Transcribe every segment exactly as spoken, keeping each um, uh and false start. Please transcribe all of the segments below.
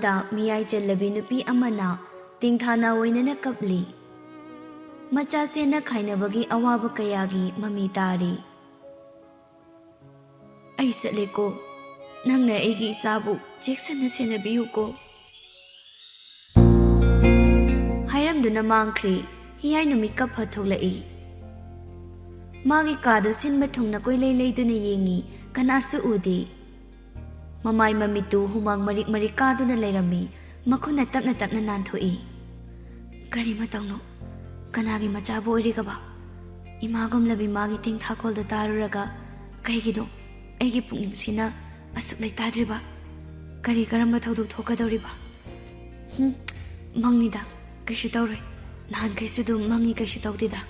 ꯇ ꯃꯤꯌꯥꯏ ꯆꯜꯂꯕꯤ ꯅꯨꯄꯤ ꯑꯃꯅ ꯇꯦꯡꯊꯥꯅ ꯑꯣꯏꯅꯅ ꯀꯞꯂꯤ꯫ ꯃꯆꯥꯁꯦ ꯅꯛꯈꯥꯏꯅꯕꯒꯤ ꯑꯋꯥꯕ ꯀꯌꯥꯒꯤ ꯃꯃꯤ ꯇꯥꯔꯤ꯫ "ꯑꯩ ꯆꯠꯂꯦꯀꯣ, ꯅꯪꯅ ꯑꯩꯒꯤ ꯏꯆꯥꯕꯨ ꯆꯦꯛꯁꯤꯟꯅ ꯁꯦꯟꯅꯕꯤꯌꯨꯀꯣ" ꯍꯥꯏꯔꯝꯗꯨꯅ ꯃꯥꯡꯈ꯭ꯔꯦ꯫ ꯍꯤꯌꯥꯏ ꯅꯨꯃꯤꯠ ꯀꯞꯐ ꯊꯣꯛꯂꯛꯏ꯫ ꯃꯥꯒꯤ ꯀꯥꯗꯨ ꯁꯤꯟꯕ ꯊꯨꯡꯅ ꯀꯣꯏꯂꯩ ꯂꯩꯗꯨꯅ ꯌꯦꯡꯉꯤ, ꯀꯅꯥꯁꯨ ꯎꯗꯦ꯫ ꯃꯃꯥꯏ ꯃꯃꯤꯠꯇꯨ ꯍꯨꯃꯥꯡ ꯃꯔꯤꯛ ꯃꯔꯤꯛ ꯀꯥꯗꯨꯅ ꯂꯩꯔꯝꯃꯤ, ꯃꯈꯨꯠꯅ ꯇꯞꯅ ꯇꯞꯅ ꯅꯥꯟꯊꯣꯛꯏ꯫ "ꯀꯔꯤ ꯃꯇꯧꯅꯣ? ꯀꯅꯥꯒꯤ ꯃꯆꯥꯕꯨ ꯑꯣꯏꯔꯤꯒꯕ?" ꯏꯃꯥꯒꯨꯝꯂꯕꯤ ꯃꯥꯒꯤ ꯇꯦꯡꯊꯥꯈꯣꯜꯗꯨ ꯇꯥꯔꯨꯔꯒ, "ꯀꯩꯒꯤꯅꯣ ꯑꯩꯒꯤ ꯄꯨꯛꯅꯤꯡꯁꯤꯅ ꯑꯁꯨꯛ ꯂꯩꯇꯥꯗ꯭ꯔꯤꯕ? ꯀꯔꯤ ꯀꯔꯝꯕ ꯊꯧꯗꯣꯛ ꯊꯣꯛꯀꯗꯧꯔꯤꯕ? ꯍꯨꯝ, ꯃꯪꯅꯤꯗ, ꯀꯩꯁꯨ ꯇꯧꯔꯣꯏ꯫ ꯅꯍꯥꯟꯈꯩꯁꯨ ꯑꯗꯨꯝ ꯃꯪꯉꯤ, ꯀꯩꯁꯨ ꯇꯧꯗꯦꯗ"꯫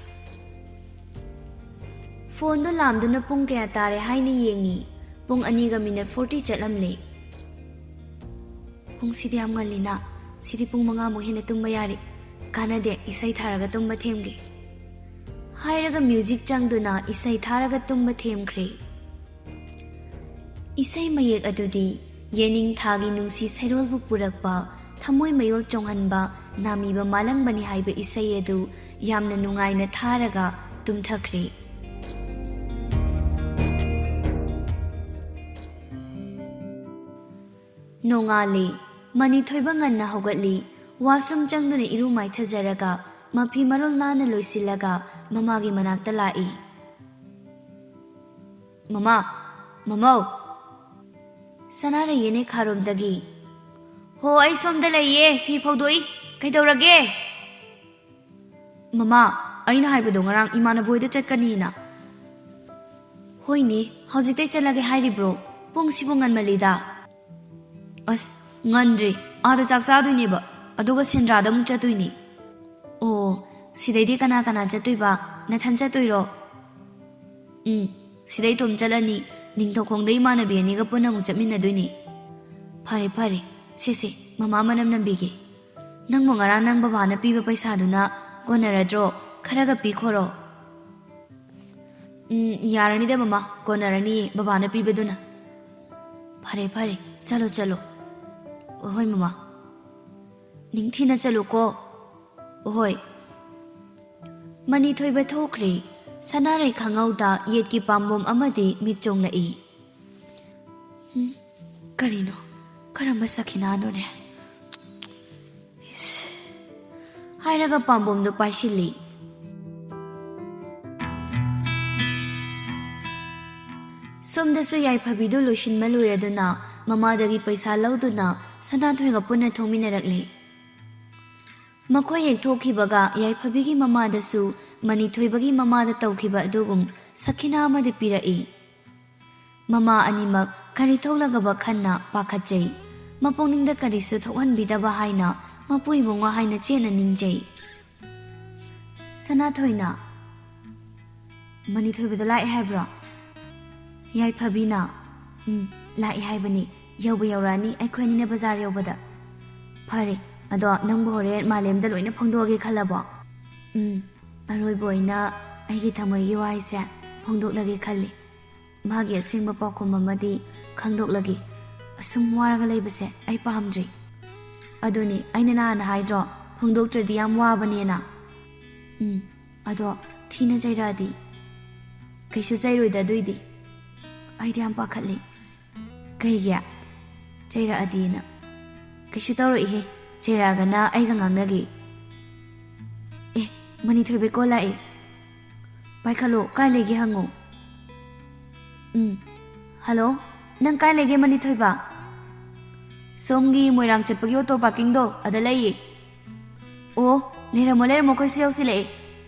ꯐꯣꯟꯗꯣ ꯂꯥꯝꯗꯨꯅ ꯄꯨꯡ ꯀꯌꯥ ꯇꯥꯔꯦ ꯍꯥꯏꯅ ꯌꯦꯡꯉꯤ꯫ ꯄꯨꯡ ꯑꯅꯤꯒ ꯃꯤꯅꯠ ꯐꯣꯔꯇꯤ ꯆꯠꯂꯝꯂꯦ꯫ "ꯄꯨꯡꯁꯤꯗꯤ ꯌꯥꯝ ꯉꯜꯂꯤꯅ, ꯁꯤꯗꯤ ꯄꯨꯡ ꯃꯉꯥꯃꯨꯛ ꯍꯦꯟꯅ ꯇꯨꯝꯕ ꯌꯥꯔꯤ꯫ ꯀꯥꯟꯅꯗꯦ, ꯏꯁꯩ ꯊꯥꯔꯒ ꯇꯨꯝꯕ ꯊꯦꯝꯒꯦ" ꯍꯥꯏꯔꯒ ꯃ꯭ꯌꯨꯖꯤꯛ ꯆꯪꯗꯨꯅ ꯏꯁꯩ ꯊꯥꯔꯒ ꯇꯨꯝꯕ ꯊꯦꯝꯈ꯭ꯔꯦ꯫ ꯏꯁꯩ ꯃꯌꯦꯛ ꯑꯗꯨꯗꯤ ꯌꯦꯅꯤꯡꯊꯥꯒꯤ ꯅꯨꯡꯁꯤ ꯁꯩꯔꯣꯜꯕꯨ ꯄꯨꯔꯛꯄ, ꯊꯃꯣꯏ ꯃꯌꯣꯜ ꯆꯣꯡꯍꯟꯕ, ꯅꯥꯃꯤꯕ ꯃꯥꯂꯪꯕꯅꯤ ꯍꯥꯏꯕ ꯏꯁꯩ ꯑꯗꯨ ꯌꯥꯝꯅ ꯅꯨꯡꯉꯥꯏꯅ ꯊꯥꯔꯒ ꯇꯨꯝꯊꯈ꯭ꯔꯦ꯫ ꯅꯣꯡꯉꯥꯜꯂꯦ꯫ ꯃꯅꯤꯊꯣꯏꯕ ꯉꯟꯅ ꯍꯧꯒꯠꯂꯤ꯫ ꯋꯥꯁꯔꯨꯝ ꯆꯪꯗꯨꯅ ꯏꯔꯨ ꯃꯥꯏꯊꯖꯔꯒ, ꯃꯐꯤ ꯃꯔꯣꯜ ꯅꯥꯟꯅ ꯂꯣꯏꯁꯤꯜꯂꯒ ꯃꯃꯥꯒꯤ ꯃꯅꯥꯛꯇ ꯂꯥꯛꯏ꯫ "ꯃꯃꯥ, ꯃꯃꯧ!" ꯁꯅꯥꯔꯩ ꯌꯦꯅꯦ ꯈꯥꯔꯣꯝꯗꯒꯤ꯫ "ꯍꯣ, ꯑꯩ ꯁꯣꯝꯗ ꯂꯩꯌꯦ, ꯐꯤ ꯐꯧꯗꯣꯛꯏ꯫ ꯀꯩꯗꯧꯔꯒꯦ?" "ꯃꯃꯥ, ꯑꯩꯅ ꯍꯥꯏꯕꯗꯣ ꯉꯔꯥꯡ ꯏꯃꯥꯟꯅꯕ ꯍꯣꯏꯗ ꯆꯠꯀꯅꯤꯅ꯫" "ꯍꯣꯏꯅꯦ, ꯍꯧꯖꯤꯛꯇꯩ ꯆꯠꯂꯒꯦ ꯍꯥꯏꯔꯤꯕ꯭ꯔꯣ? ꯄꯨꯡꯁꯤꯕꯨ ꯉꯟꯃꯜꯂꯤꯗ꯫" "ꯑꯁ, ꯉꯟꯗ꯭ꯔꯤ꯫ ꯑꯥꯗ ꯆꯥꯛ ꯆꯥꯗꯣꯏꯅꯦꯕ, ꯑꯗꯨꯒ ꯁꯦꯟꯗ꯭ꯔꯥꯗ ꯑꯃꯨꯛ ꯆꯠꯇꯣꯏꯅꯦ꯫" "ꯑꯣ, ꯁꯤꯗꯩꯗꯤ ꯀꯅꯥ ꯀꯅꯥ ꯆꯠꯇꯣꯏꯕ? ꯅꯊꯟ ꯆꯠꯇꯣꯏꯔꯣ?" "ꯎꯝ, ꯁꯤꯗꯩ ꯏꯇꯣꯝ ꯆꯠꯂꯅꯤ꯫ ꯅꯤꯡꯊꯧꯈꯣꯡꯗ ꯏꯃꯥꯟꯅꯕꯤ ꯑꯅꯤꯒ ꯄꯨꯟꯅ ꯑꯃꯨꯛ ꯆꯠꯃꯤꯟꯅꯗꯣꯏꯅꯦ꯫" "ꯐꯔꯦ, ꯐꯔꯦ꯫ ꯁꯦ, ꯁꯦ, ꯃꯃꯥ ꯃꯅꯝ ꯅꯝꯕꯤꯒꯦ꯫ ꯅꯪꯕꯨ ꯉꯔꯥꯡ ꯅꯪ ꯕꯕꯥꯅ ꯄꯤꯕ ꯄꯩꯁꯥꯗꯨꯅ ꯀꯣꯟꯅꯔꯗ꯭ꯔꯣ? ꯈꯔꯒ ꯄꯤꯈꯣꯔꯣ꯫" "ꯎꯝ, ꯌꯥꯔꯅꯤꯗ ꯃꯃꯥ, ꯀꯣꯟꯅꯔꯅꯤꯌꯦ ꯕꯕꯥꯅ ꯄꯤꯕꯗꯨꯅ꯫" "ꯐꯔꯦ, ꯐꯔꯦ, ꯆꯠꯂꯣ, ꯆꯠꯂꯣ꯫" ꯍꯣꯏ ꯃꯃꯥ꯫ ꯅꯤꯡꯊꯤꯅ ꯆꯠꯂꯨꯀꯣ꯫ ꯍꯣꯏ꯫ ꯃꯅꯤꯊꯣꯏꯕ ꯊꯣꯛꯈ꯭ꯔꯦ꯫ ꯁꯅꯥꯔꯩ ꯈꯪꯍꯧꯗ ꯌꯦꯠꯀꯤ ꯄꯥꯝꯕꯣꯝ ꯑꯃꯗꯤ ꯃꯤꯠ ꯆꯣꯡꯂꯛꯏ꯫ "ꯎꯝ, ꯀꯔꯤꯅꯣ? ꯀꯔꯝꯕ ꯁꯈꯤꯅꯥꯅꯣꯅꯦ?" ꯏꯁ꯫ ꯍꯥꯏꯔꯒ ꯄꯥꯝꯕꯣꯝꯗꯨ ꯄꯥꯏꯁꯤꯜꯂꯤ꯫ ꯁꯣꯝꯗꯁꯨ ꯌꯥꯏꯐꯕꯤꯗꯨ ꯂꯣꯏꯁꯤꯟꯕ ꯂꯣꯏꯔꯗꯨꯅ ꯃꯃꯥꯗꯒꯤ ꯄꯩꯁꯥ ꯂꯧꯗꯨꯅ ꯁꯅꯥꯊꯣꯏꯒ ꯄꯨꯟꯅ ꯊꯣꯡꯃꯤꯟꯅꯔꯛꯂꯦ꯫ ꯃꯈꯣꯏ ꯍꯦꯛ ꯊꯣꯛꯈꯤꯕꯒ ꯌꯥꯏꯐꯕꯤꯒꯤ ꯃꯃꯥꯗꯁꯨ ꯃꯅꯤꯊꯣꯏꯕꯒꯤ ꯃꯃꯥꯗ ꯇꯧꯈꯤꯕ ꯑꯗꯨꯒꯨꯝ ꯁꯈꯤꯅꯥ ꯑꯃꯗꯤ ꯄꯤꯔꯛꯏ꯫ ꯃꯃꯥ ꯑꯅꯤꯃꯛ ꯀꯔꯤ ꯊꯣꯛꯂꯒꯕ ꯈꯟꯅ ꯄꯥꯈꯠꯆꯩ꯫ ꯃꯄꯨꯛꯅꯤꯡꯗ ꯀꯔꯤꯁꯨ ꯊꯣꯛꯍꯟꯕꯤꯗꯕ ꯍꯥꯏꯅ ꯃꯄꯨ ꯏꯕꯨꯡꯉꯣ ꯍꯥꯏꯅ ꯆꯦꯠꯅ ꯅꯤꯡꯖꯩ꯫ ꯁꯅꯥꯊꯣꯏꯅ, "ꯃꯅꯤꯊꯣꯏꯕꯗꯣ ꯂꯥꯛꯑꯦ ꯍꯥꯏꯕ꯭ꯔꯣ?" ꯌꯥꯏꯐꯕꯤꯅ, "ꯎꯝ, ꯂꯥꯛꯑꯦ ꯍꯥꯏꯕꯅꯤ꯫ ꯌꯧꯕ ꯌꯧꯔꯛꯑꯅꯤ ꯑꯩꯈꯣꯏ ꯑꯅꯤꯅ ꯕꯖꯥꯔ ꯌꯧꯕꯗ꯫ ꯐꯔꯦ, ꯑꯗꯣ ꯅꯪꯕꯨ ꯍꯣꯔꯦꯟ ꯃꯥꯂꯦꯝꯗ ꯂꯣꯏꯅ ꯐꯣꯡꯗꯣꯛꯑꯒꯦ ꯈꯜꯂꯕꯣ?" "ꯎꯝ, ꯑꯔꯣꯏꯕ ꯑꯣꯏꯅ ꯑꯩꯒꯤ ꯊꯃꯣꯏꯒꯤ ꯋꯥꯍꯩꯁꯦ ꯐꯣꯡꯗꯣꯛꯂꯒꯦ ꯈꯜꯂꯤ꯫ ꯃꯥꯒꯤ ꯑꯁꯦꯡꯕ ꯄꯥꯎꯈꯨꯝ ꯑꯃꯗꯤ ꯈꯪꯗꯣꯛꯂꯒꯦ꯫ ꯑꯁꯨꯝ ꯋꯥꯔꯒ ꯂꯩꯕꯁꯦ ꯑꯩ ꯄꯥꯝꯗ꯭ꯔꯦ꯫ ꯑꯗꯨꯅꯤ ꯑꯩꯅ ꯅꯍꯥꯟ ꯍꯥꯏꯗ꯭ꯔꯣ, ꯐꯣꯡꯗꯣꯛꯇ꯭ꯔꯗꯤ ꯌꯥꯝ ꯋꯥꯕꯅꯦꯅ?" "ꯎꯝ, ꯑꯗꯣ ꯊꯤꯅ ꯆꯩꯔꯛꯑꯗꯤ?" "ꯀꯩꯁꯨ ꯆꯩꯔꯣꯏꯗ ꯑꯗꯨꯏꯗꯤ꯫ ꯑꯩꯗꯤ ꯌꯥꯝ ꯄꯥꯈꯠꯂꯤ꯫" "ꯀꯩꯒꯤ? ꯆꯩꯔꯛꯑꯗꯤꯅ?" "ꯀꯩꯁꯨ ꯇꯧꯔꯛꯏꯍꯦ꯫ ꯆꯩꯔꯛꯑꯒꯅ ꯑꯩꯒ ꯉꯥꯡꯅꯒꯦ꯫" "ꯑꯦ, ꯃꯅꯤꯊꯣꯏꯕꯩ ꯀꯣꯜ ꯂꯥꯛꯑꯦ꯫ ꯄꯥꯏꯈꯠꯂꯣ, ꯀꯥꯏ ꯂꯩꯒꯦ ꯍꯪꯉꯣ꯫" "ꯎꯝ, ꯍꯜꯂꯣ, ꯅꯪ ꯀꯥꯏ ꯂꯩꯒꯦ ꯃꯅꯤꯊꯣꯏꯕ?" "ꯁꯣꯝꯒꯤ ꯃꯣꯏꯔꯥꯡ ꯆꯠꯄꯒꯤ ꯑꯣꯇꯣ ꯄꯥꯔꯀꯤꯡꯗꯣ ꯑꯗ ꯂꯩꯌꯦ꯫" "ꯑꯣ, ꯂꯩꯔꯝꯃꯣ, ꯂꯩꯔꯝꯃꯣ, ꯑꯩꯈꯣꯏꯁꯨ ꯌꯧꯁꯤꯜꯂꯛꯑꯦ꯫"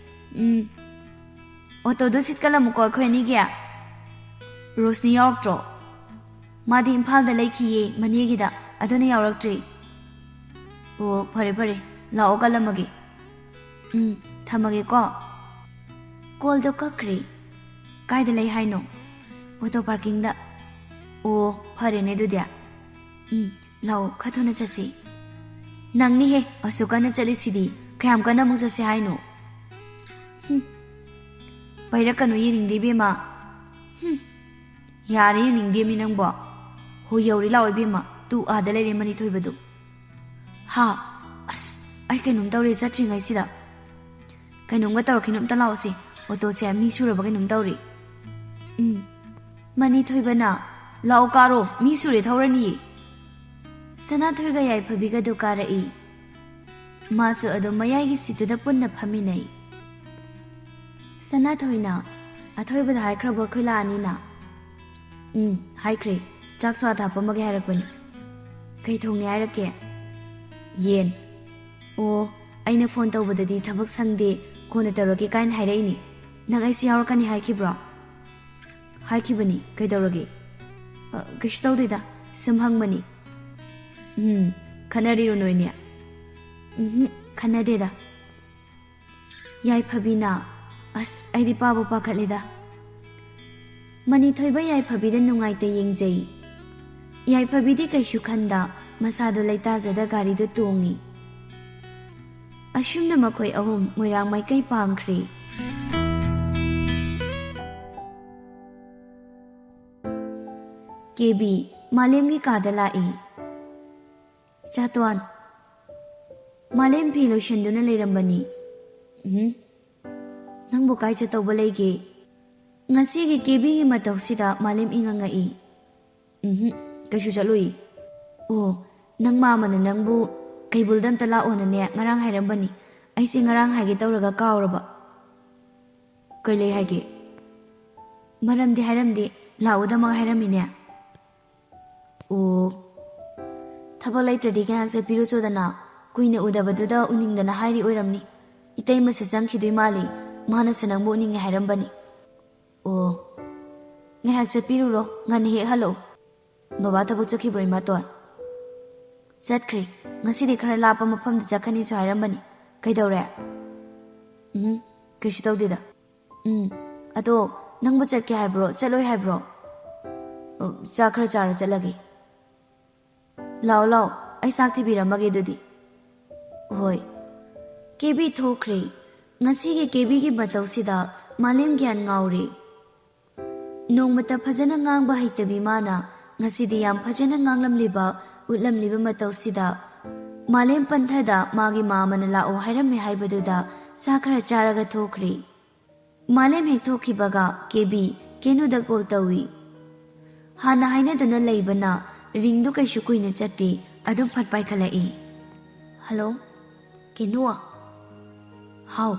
"ꯎꯝ, ꯑꯣꯇꯣꯗꯣ ꯁꯤꯠ ꯀꯜꯂꯝꯃꯨꯀꯣ ꯑꯩꯈꯣꯏ ꯑꯅꯤꯒꯤ꯫" "ꯔꯣꯁꯅꯤ ꯌꯥꯎꯔꯛꯇ꯭ꯔꯣ?" "ꯃꯥꯗꯤ ꯏꯝꯐꯥꯜꯗ ꯂꯩꯈꯤꯌꯦ ꯃꯅꯦꯒꯤꯗ, ꯑꯗꯨꯅ ꯌꯥꯎꯔꯛꯇ꯭ꯔꯤ꯫" "ꯑꯣ, ꯐꯔꯦ ꯐꯔꯦ, ꯂꯥꯛꯑꯣ ꯀꯜꯂꯝꯃꯒꯦ꯫" "ꯎꯝ, ꯊꯝꯃꯒꯦꯀꯣ꯫" ꯀꯣꯜꯗꯣ ꯀꯛꯈ꯭ꯔꯦ꯫ "ꯀꯥꯏꯗ ꯂꯩ ꯍꯥꯏꯅꯣ?" "ꯑꯣꯇꯣ ꯄꯥꯔꯀꯤꯡꯗ꯫" "ꯑꯣ, ꯐꯔꯦꯅꯦ ꯑꯗꯨꯗꯤ꯫" "ꯎꯝ, ꯂꯥꯛꯑꯣ, ꯈꯔ ꯊꯨꯅ ꯆꯠꯁꯤ꯫" "ꯅꯪꯅꯤꯍꯦ, ꯑꯁꯨꯛ ꯀꯟꯅ ꯆꯠꯂꯤꯁꯤꯗꯤ, ꯀꯌꯥꯝ ꯀꯟꯅ ꯑꯃꯨꯛ ꯆꯠꯁꯤ ꯍꯥꯏꯅꯣ?" "ꯍꯨꯝ, ꯄꯩꯔꯛꯀꯅꯨ, ꯌꯦꯡꯅꯤꯡꯗꯦ ꯏꯕꯦꯝꯃ꯫" "ꯍꯨꯝ, ꯌꯥꯔꯦ, ꯌꯦꯡꯅꯤꯡꯗꯦꯃꯤ ꯅꯪꯕꯣ꯫ ꯍꯣ, ꯌꯧꯔꯦ, ꯂꯥꯛꯑꯣ ꯏꯕꯦꯝꯃ, ꯇꯨ ꯑꯥꯗ ꯂꯩꯔꯦ ꯃꯅꯤꯊꯣꯏꯕꯗꯨ꯫ ꯍꯥ? ꯑꯁ, ꯑꯩ ꯀꯩꯅꯣꯝ ꯇꯧꯔꯦ ꯆꯠꯇ꯭ꯔꯤꯉꯩꯁꯤꯗ꯫ ꯀꯩꯅꯣꯝꯒ ꯇꯧꯔꯛꯈꯤꯅꯣ, ꯑꯝꯇ ꯂꯥꯛꯑꯣꯁꯦ꯫ ꯑꯣꯇꯣꯁꯦ ꯃꯤ ꯁꯨꯔꯕ ꯀꯩꯅꯣꯝ ꯇꯧꯔꯤ꯫ ꯎꯝ꯫ ꯃꯅꯤꯊꯣꯏꯕꯅ, "ꯂꯥꯛꯑꯣ ꯀꯥꯔꯣ, ꯃꯤ ꯁꯨꯔꯦ ꯊꯧꯔꯅꯤꯌꯦ꯫" ꯁꯅꯥꯊꯣꯏꯒ ꯌꯥꯏꯐꯕꯤꯒꯗꯨ ꯀꯥꯔꯛꯏ꯫ ꯃꯥꯁꯨ ꯑꯗꯨꯝ ꯃꯌꯥꯏꯒꯤ ꯁꯤꯠꯇꯨꯗ ꯄꯨꯟꯅ ꯐꯝꯃꯤꯟꯅꯩ꯫ ꯁꯅꯥꯊꯣꯏꯅ, "ꯑꯊꯣꯏꯕꯗ ꯍꯥꯏꯈ꯭ꯔꯕꯣ ꯑꯩꯈꯣꯏ ꯂꯥꯛꯑꯅꯤꯅ?" "ꯎꯝ, ꯍꯥꯏꯈ꯭ꯔꯦ꯫ ꯆꯥꯛꯁꯨ ꯑꯥꯗ ꯍꯥꯞꯄꯝꯃꯒꯦ ꯍꯥꯏꯔꯛꯄꯅꯤ꯫" "ꯀꯩ ꯊꯣꯡꯉꯦ ꯍꯥꯏꯔꯛꯀꯦ?" "ꯌꯦꯟ꯫" "ꯑꯣ, ꯑꯩꯅ ꯐꯣꯟ ꯇꯧꯕꯗꯗꯤ ꯊꯕꯛ ꯁꯪꯗꯦ, ꯀꯣꯟꯅ ꯇꯧꯔꯛꯀꯦ ꯀꯥꯏꯅ ꯍꯥꯏꯔꯛꯏꯅꯤ꯫ ꯅꯪ ꯑꯩꯁꯨ ꯌꯥꯎꯔꯛꯀꯅꯤ ꯍꯥꯏꯈꯤꯕ꯭ꯔꯣ?" "ꯍꯥꯏꯈꯤꯕꯅꯤ꯫ ꯀꯩꯗꯧꯔꯒꯦ?" "ꯑ, ꯀꯩꯁꯨ ꯇꯧꯗꯦꯗ, ꯁꯨꯝ ꯍꯪꯕꯅꯤ꯫" "ꯎꯝ, ꯈꯟꯅꯔꯤꯔꯣ ꯅꯣꯏꯅꯦ?" "ꯎꯝꯍꯨꯝ, ꯈꯟꯅꯗꯦꯗ꯫" ꯌꯥꯏꯐꯕꯤꯅ, "ꯑꯁ, ꯑꯩꯗꯤ ꯄꯥꯕꯨ ꯄꯥꯈꯠꯂꯦꯗ꯫" ꯃꯅꯤꯊꯣꯏꯕ ꯌꯥꯏꯐꯕꯤꯗ ꯅꯨꯡꯉꯥꯏꯇ ꯌꯦꯡꯖꯩ꯫ ꯌꯥꯏꯐꯕꯤꯗꯤ ꯀꯩꯁꯨ ꯈꯟꯗ ꯃꯁꯥꯗꯣ ꯂꯩꯇꯥꯖꯗ ꯒꯥꯔꯤꯗꯨ ꯇꯣꯡꯉꯤ꯫ ꯑꯁꯨꯝꯅ ꯃꯈꯣꯏ ꯑꯍꯨꯝ ꯃꯣꯏꯔꯥꯡ ꯃꯥꯏꯀꯩ ꯄꯥꯡꯈ꯭ꯔꯦ꯫ ꯀꯦꯕꯤ ꯃꯥꯂꯦꯝꯒꯤ ꯀꯥꯗ ꯂꯥꯛꯏ꯫ "ꯆꯥꯇꯣꯟ꯫" ꯃꯥꯂꯦꯝ ꯐꯤ ꯂꯣꯏꯁꯤꯟꯗꯨꯅ ꯂꯩꯔꯝꯕꯅꯤ꯫ "ꯎꯝ? ꯅꯪꯕꯨ ꯀꯥꯏ ꯆꯠꯇꯧꯕ ꯂꯩꯒꯦ?" ꯉꯁꯤꯒꯤ ꯀꯦꯕꯤꯒꯤ ꯃꯇꯧꯁꯤꯗ ꯃꯥꯂꯦꯝ ꯏꯉꯛ ꯉꯛꯏ꯫ "ꯎꯝꯍꯨꯝ, ꯀꯩꯁꯨ ꯆꯠꯂꯨꯏ꯫" "ꯑꯣ, ꯅꯪ ꯃꯥꯃꯅ ꯅꯪꯕꯨ ꯀꯩꯕꯨꯜꯗ ꯑꯝꯇ ꯂꯥꯛꯑꯣꯅꯅꯦ ꯉꯔꯥꯡ ꯍꯥꯏꯔꯝꯕꯅꯤ꯫ ꯑꯩꯁꯦ ꯉꯔꯥꯡ ꯍꯥꯏꯒꯦ ꯇꯧꯔꯒ ꯀꯥꯎꯔꯕ꯫" "ꯀꯩ ꯂꯩ ꯍꯥꯏꯒꯦ?" "ꯃꯔꯝꯗꯤ ꯍꯥꯏꯔꯝꯗꯦ, ꯂꯥꯛꯑꯣꯗꯃꯛ ꯍꯥꯏꯔꯝꯃꯤꯅꯦ꯫" "ꯑꯣ, ꯊꯕꯛ ꯂꯩꯇ꯭ꯔꯗꯤ ꯉꯥꯏꯍꯥꯛ ꯆꯠꯄꯤꯔꯨꯆꯣꯗꯅ, ꯀꯨꯏꯅ ꯎꯗꯕꯗꯨꯗ ꯎꯅꯤꯡꯗꯅ ꯍꯥꯏꯔꯤ ꯑꯣꯏꯔꯝꯅꯤ꯫ ꯏꯇꯩꯃꯁꯨ ꯆꯪꯈꯤꯗꯣꯏ ꯃꯥꯜꯂꯤ, ꯃꯥꯅꯁꯨ ꯅꯪꯕꯨ ꯎꯅꯤꯡꯉꯦ ꯍꯥꯏꯔꯝꯕꯅꯤ꯫" "ꯑꯣ, ꯉꯥꯏꯍꯥꯛ ꯆꯠꯄꯤꯔꯨꯔꯣ, ꯉꯟꯅ ꯍꯦꯛ ꯍꯜꯂꯛꯎ꯫" "ꯕꯕꯥ ꯊꯕꯛ ꯆꯠꯈꯤꯕ꯭ꯔꯣ, ꯏꯃꯥꯇꯣꯟ?" "ꯆꯠꯈ꯭ꯔꯦ꯫ ꯉꯁꯤꯗꯤ ꯈꯔ ꯂꯥꯞꯄ ꯃꯐꯝꯗ ꯆꯠꯀꯅꯤꯁꯨ ꯍꯥꯏꯔꯝꯕꯅꯤ꯫ ꯀꯩꯗꯧꯔꯦ?" "ꯎꯝ, ꯀꯩꯁꯨ ꯇꯧꯗꯦꯗ꯫" "ꯎꯝ, ꯑꯗꯣ ꯅꯪꯕꯨ ꯆꯠꯀꯦ ꯍꯥꯏꯕ꯭ꯔꯣ, ꯆꯠꯂꯣꯏ ꯍꯥꯏꯕ꯭ꯔꯣ?" "ꯑ, ꯆꯥꯛ ꯈꯔ ꯆꯥꯔ ꯆꯠꯂꯒꯦ꯫" "ꯂꯥꯛꯑꯣ, ꯂꯥꯛꯑꯣ, ꯑꯩ ꯆꯥꯛ ꯊꯤꯕꯤꯔꯝꯃꯒꯦ ꯑꯗꯨꯗꯤ꯫" "ꯍꯣꯏ꯫" ꯀꯦꯕꯤ ꯊꯣꯛꯈ꯭ꯔꯦ꯫ ꯉꯁꯤꯒꯤ ꯀꯦꯕꯤꯒꯤ ꯃꯇꯧꯁꯤꯗ ꯃꯥꯂꯦꯝ ꯒ꯭ꯌꯥꯟ ꯉꯥꯎꯔꯦ꯫ ꯅꯣꯡꯃꯇ ꯐꯖꯅ ꯉꯥꯡꯕ ꯍꯩꯇꯕꯤ ꯃꯥꯅ ꯉꯁꯤꯗꯤ ꯌꯥꯝ ꯐꯖꯅ ꯉꯥꯡꯂꯝꯂꯤꯕ, ꯎꯠꯂꯝꯂꯤꯕ ꯃꯇꯧꯁꯤꯗ ꯃꯥꯂꯦꯝ ꯄꯟꯊꯗ ꯃꯥꯒꯤ ꯃꯥꯃꯅ ꯂꯥꯛꯑꯣ ꯍꯥꯏꯔꯝꯃꯦ ꯍꯥꯏꯕꯗꯨꯗ ꯆꯥ ꯈꯔ ꯆꯥꯔꯒ ꯊꯣꯛꯈ꯭ꯔꯦ꯫ ꯃꯥꯂꯦꯝ ꯍꯦꯛ ꯊꯣꯛꯈꯤꯕꯒ ꯀꯦꯕꯤ ꯀꯦꯅꯨꯗ ꯀꯣꯜ ꯇꯧꯏ꯫ ꯍꯥꯟꯅ ꯍꯥꯏꯅꯗꯨꯅ ꯂꯩꯕꯅ ꯔꯤꯡꯗꯨ ꯀꯩꯁꯨ ꯀꯨꯏꯅ ꯆꯠꯇꯦ, ꯑꯗꯨꯝ ꯐꯠ ꯄꯥꯏꯈꯠꯂꯛꯏ꯫ "ꯍꯜꯂꯣ, ꯀꯦꯅꯨ?" "ꯍꯥꯎ,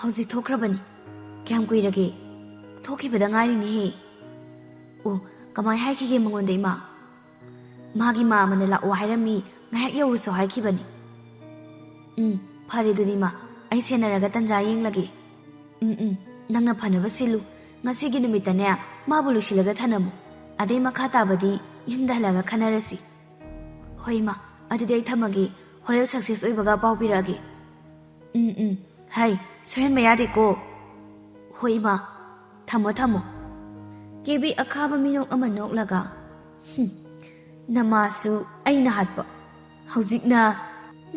ꯍꯧꯖꯤꯛ ꯊꯣꯛꯈ꯭ꯔꯕꯅꯤ꯫ ꯀꯌꯥꯝ ꯀꯨꯏꯔꯒꯦ?" "ꯊꯣꯛꯈꯤꯕꯗ ꯉꯥꯏꯔꯤꯅꯦꯍꯦ꯫" "ꯑꯣ, ꯀꯃꯥꯏ ꯍꯥꯏꯈꯤꯒꯦ ꯃꯉꯣꯟꯗ, ꯏꯃꯥ?" "ꯃꯥꯒꯤ ꯃꯥ ꯑꯃꯅ ꯂꯥꯛꯑꯣ ꯍꯥꯏꯔꯝꯃꯤ, ꯉꯥꯏꯍꯥꯛ ꯌꯧꯔꯨꯁꯣ ꯍꯥꯏꯈꯤꯕꯅꯤ꯫" "ꯎꯝ, ꯐꯔꯦ ꯑꯗꯨꯗꯤ ꯏꯃꯥ, ꯑꯩ ꯁꯦꯟꯅꯔꯒ ꯇꯟꯖꯥ ꯌꯦꯡꯂꯒꯦ꯫" "ꯎꯝ, ꯎꯝ, ꯅꯪꯅ ꯐꯅꯕ ꯁꯤꯜꯂꯨ꯫ ꯉꯁꯤꯒꯤ ꯅꯨꯃꯤꯠꯇꯅꯦ ꯃꯥꯕꯨ ꯂꯣꯏꯁꯤꯜꯂꯒ ꯊꯅꯝꯃꯨ꯫ ꯑꯗꯩ ꯃꯈꯥ ꯇꯥꯕꯗꯤ ꯌꯨꯝꯗ ꯍꯜꯂꯒ ꯈꯟꯅꯔꯁꯤ꯫" "ꯍꯣꯏ ꯏꯃꯥ, ꯑꯗꯨꯗꯤ ꯑꯩ ꯊꯝꯃꯒꯦ꯫ ꯍꯣꯔꯦꯟ ꯁꯛꯁꯦꯁ ꯑꯣꯏꯕꯒ ꯄꯥꯎ ꯄꯤꯔꯛꯑꯒꯦ꯫" "ꯎꯝ, ꯎꯝ, ꯍꯥꯏ, ꯁꯣꯏꯍꯟꯕ ꯌꯥꯗꯦꯀꯣ꯫" "ꯍꯣꯏ ꯏꯃꯥ, ꯊꯝꯃꯣ, ꯊꯝꯃꯣ꯫" ꯀꯦꯕꯤ ꯑꯈꯥꯕ ꯃꯤꯅꯣꯛ ꯑꯃ ꯅꯣꯛꯂꯒ, "ꯍꯨꯝ, ꯅꯃꯥꯁꯨ ꯑꯩꯅ ꯍꯥꯠꯄ꯫ ꯍꯧꯖꯤꯛꯅ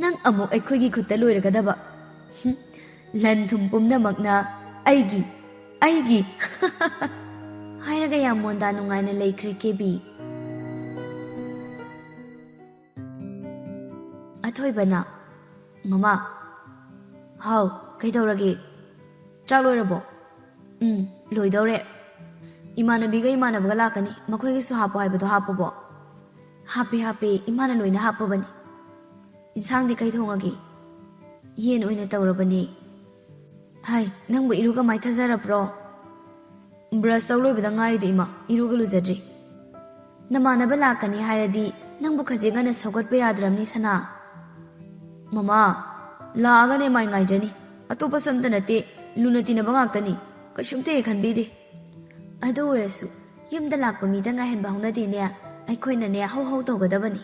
ꯅꯪ ꯑꯃꯨꯛ ꯑꯩꯈꯣꯏꯒꯤ ꯈꯨꯠꯇ ꯂꯣꯏꯔꯒꯗꯕ꯫ ꯍꯨꯝ, ꯂꯟ ꯊꯨꯝ ꯄꯨꯝꯅꯃꯛꯅ ꯑꯩꯒꯤ, ꯑꯩꯒꯤ꯫" ꯍꯥꯏꯔꯒ ꯌꯥꯝ ꯃꯣꯟꯗꯥ ꯅꯨꯡꯉꯥꯏꯅ ꯂꯩꯈ꯭ꯔꯦ ꯀꯦꯕꯤ꯫ ꯑꯊꯣꯏꯕꯅ, "ꯃꯃꯥ꯫" "ꯍꯥꯎ, ꯀꯩꯗꯧꯔꯒꯦ? ꯆꯥꯛ ꯂꯣꯏꯔꯕꯣ?" "ꯎꯝ, ꯂꯣꯏꯗꯧꯔꯦ꯫ ꯏꯃꯥꯟꯅꯕꯤꯒ ꯏꯃꯥꯟꯅꯕꯒ ꯂꯥꯛꯀꯅꯤ, ꯃꯈꯣꯏꯒꯤꯁꯨ ꯍꯥꯞꯄꯣ ꯍꯥꯏꯕꯗꯣ ꯍꯥꯞꯄꯕꯣ?" "ꯍꯥꯞꯄꯦ, ꯍꯥꯞꯄꯦ, ꯏꯃꯥꯅ ꯂꯣꯏꯅ ꯍꯥꯞꯄꯕꯅꯤ꯫" "ꯏꯟꯁꯥꯡꯗꯤ ꯀꯩ ꯊꯣꯡꯉꯒꯦ?" "ꯌꯦꯟ ꯑꯣꯏꯅ ꯇꯧꯔꯕꯅꯦ꯫" "ꯍꯥꯏ, ꯅꯪꯕꯨ ꯏꯔꯨꯒ ꯃꯥꯏꯊꯖꯔꯕ꯭ꯔꯣ?" "ꯕ꯭ꯔꯁ ꯇꯧ ꯂꯣꯏꯕꯗ ꯉꯥꯏꯔꯤꯗ ꯏꯃꯥ, ꯏꯔꯨꯒ ꯂꯨꯖꯗ꯭ꯔꯤ꯫" "ꯅꯃꯥꯟꯅꯕ ꯂꯥꯛꯀꯅꯤ ꯍꯥꯏꯔꯗꯤ ꯅꯪꯕꯨ ꯈꯖꯤꯛ ꯉꯟꯅ ꯁꯧꯒꯠꯄ ꯌꯥꯗ꯭ꯔꯕꯅꯤ ꯁꯅꯥ꯫" "ꯃꯃꯥ, ꯂꯥꯛꯑꯒꯅꯦ ꯃꯥꯏ ꯉꯥꯏꯖꯅꯤ꯫ ꯑꯇꯣꯞꯄꯁꯨ ꯑꯝꯇ ꯅꯠꯇꯦ, ꯂꯨꯅ ꯇꯤꯟꯅꯕ ꯉꯥꯛꯇꯅꯤ꯫ ꯀꯩꯁꯨꯝꯇ ꯍꯦꯛ ꯈꯟꯕꯤꯗꯦ꯫" "ꯑꯗꯨ ꯑꯣꯏꯔꯁꯨ ꯌꯨꯝꯗ ꯂꯥꯛꯄ ꯃꯤꯗ ꯉꯥꯏꯍꯟꯕ ꯍꯧꯅꯗꯦꯅꯦ꯫ ꯑꯩꯈꯣꯏꯅꯅꯦ ꯍꯧ ꯍꯧ ꯇꯧꯒꯗꯕꯅꯤ꯫"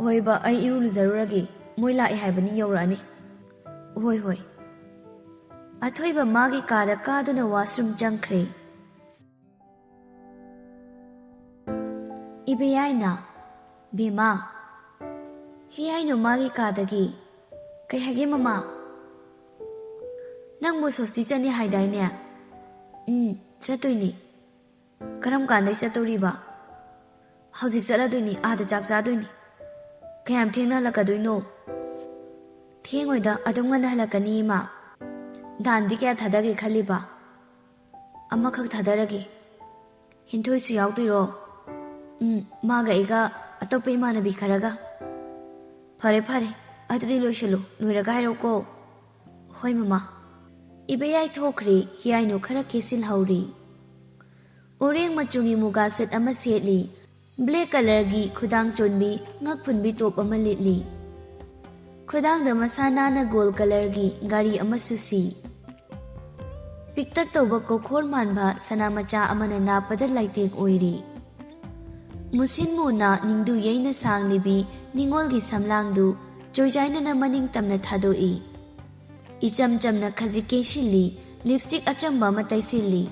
"ꯍꯣꯏꯕ, ꯑꯩ ꯏꯔꯨ ꯂꯨꯖꯔꯨꯔꯒꯦ꯫ ꯃꯣꯏ ꯂꯥꯛꯑꯦ ꯍꯥꯏꯕꯅꯤ, ꯌꯧꯔꯛꯑꯅꯤ꯫" "ꯍꯣꯏ, ꯍꯣꯏ꯫" ꯑꯊꯣꯏꯕ ꯃꯥꯒꯤ ꯀꯥꯗ ꯀꯥꯗꯨꯅ ꯋꯥꯁꯔꯨꯝ ꯆꯪꯈ꯭ꯔꯦ꯫ ꯏꯕꯦꯌꯥꯏꯅ, "ꯕꯦꯝꯃ꯫" ꯍꯦ ꯍꯥꯏꯅꯣ ꯃꯥꯒꯤ ꯀꯥꯗꯒꯤ꯫ "ꯀꯩ ꯍꯥꯏꯒꯦ ꯃꯃꯥ?" "ꯅꯪꯕꯨ ꯁꯣꯁꯇꯤ ꯆꯠꯅꯤ ꯍꯥꯏꯗꯥꯏꯅꯦ?" "ꯎꯝ, ꯆꯠꯇꯣꯏꯅꯤ꯫" "ꯀꯔꯝ ꯀꯥꯟꯗꯩ ꯆꯠꯇꯧꯔꯤꯕ?" "ꯍꯧꯖꯤꯛ ꯆꯠꯂꯗꯣꯏꯅꯤ, ꯑꯥꯗ ꯆꯥꯛ ꯆꯥꯗꯣꯏꯅꯤ꯫ ꯀꯌꯥꯝ ꯊꯦꯡꯅ ꯍꯜꯂꯛꯀꯗꯣꯏꯅꯣ?" "ꯊꯦꯡꯉꯣꯏꯗ, ꯑꯗꯨꯝ ꯉꯟꯅ ꯍꯜꯂꯛꯀꯅꯤ ꯏꯃꯥ꯫ ꯗꯥꯟꯗꯤ ꯀꯌꯥ ꯊꯥꯗꯒꯦ ꯈꯜꯂꯤꯕ?" "ꯑꯃꯈꯛ ꯊꯥꯗꯔꯒꯦ꯫" "ꯍꯦꯟꯊꯣꯏꯁꯨ ꯌꯥꯎꯗꯣꯏꯔꯣ?" "ꯎꯝ, ꯃꯥꯒ ꯑꯩꯒ ꯑꯇꯣꯞꯄ ꯏꯃꯥꯟꯅꯕꯤ ꯈꯔꯒ꯫" "ꯐꯔꯦ ꯐꯔꯦ, ꯑꯗꯨꯗꯤ ꯂꯣꯏꯁꯤꯜꯂꯨ, ꯂꯣꯏꯔꯒ ꯍꯥꯏꯔꯛꯎꯀꯣ꯫" "ꯍꯣꯏ ꯃꯃꯥ꯫" ꯏꯕꯦꯌꯥꯏ ꯊꯣꯛꯈ꯭ꯔꯦ꯫ ꯍꯤꯌꯥꯏꯅꯨ ꯈꯔ ꯀꯦꯁꯤꯜꯍꯧꯔꯤ꯫ ꯎꯔꯦꯡ ꯃꯆꯨꯒꯤ ꯃꯨꯒꯥ ꯁꯨꯠ ꯑꯃ ꯁꯦꯠꯂꯤ꯫ ꯕ꯭ꯂꯦꯛ ꯀꯂꯔꯒꯤ ꯈꯨꯗꯥꯡ ꯆꯣꯟꯕꯤ ꯉꯛ ꯐꯨꯟꯕꯤ ꯇꯣꯞ ꯑꯃ ꯂꯤꯠꯂꯤ꯫ ꯈꯨꯗꯥꯡꯗ ꯃꯁꯥ ꯅꯥꯟꯅ ꯒꯣꯜ ꯀꯂꯔꯒꯤ ꯘꯔꯤ ꯑꯃꯁꯨ ꯁꯤ꯫ ꯄꯤꯛꯇꯛ ꯇꯧꯕ ꯀꯣꯈꯣꯔ ꯃꯥꯟꯕ ꯁꯅꯥ ꯃꯆꯥ ꯑꯃꯅ ꯅꯥꯞꯄꯗ ꯂꯥꯏꯇꯦꯡ ꯑꯣꯏꯔꯤ꯫ ꯃꯨꯁꯤꯟ ꯃꯨꯅ ꯅꯤꯡꯗꯨ ꯌꯩꯅ ꯁꯥꯡꯂꯤꯕꯤ ꯅꯤꯉꯣꯜꯒꯤ ꯁꯝꯂꯥꯡꯗꯨ ꯆꯣꯏꯖꯥꯏꯅꯅ ꯃꯅꯤꯡ ꯇꯝꯅ ꯊꯥꯗꯣꯛꯏ꯫ ꯏꯆꯝ ꯆꯝꯅ ꯈꯖꯤꯛ ꯀꯦꯁꯤꯜꯂꯤ, ꯂꯤꯞꯁꯇꯤꯛ ꯑꯆꯝꯕ ꯑꯃ ꯇꯩꯁꯤꯜꯂꯤ꯫